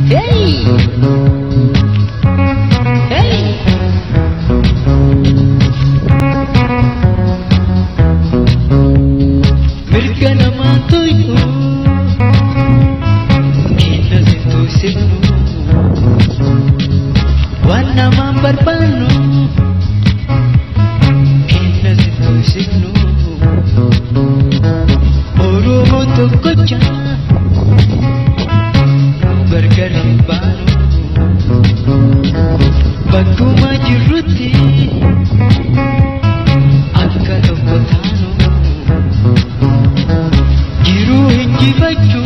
Hey! Hey! Mirga namaa to'u kenna sintoosinu waan namaan barbaannu kenna sintoosinu Oromoo tokkocha nu gargar hin baanu bakkuma jirrutti akka tokko taanu. Jiruu injifachuu.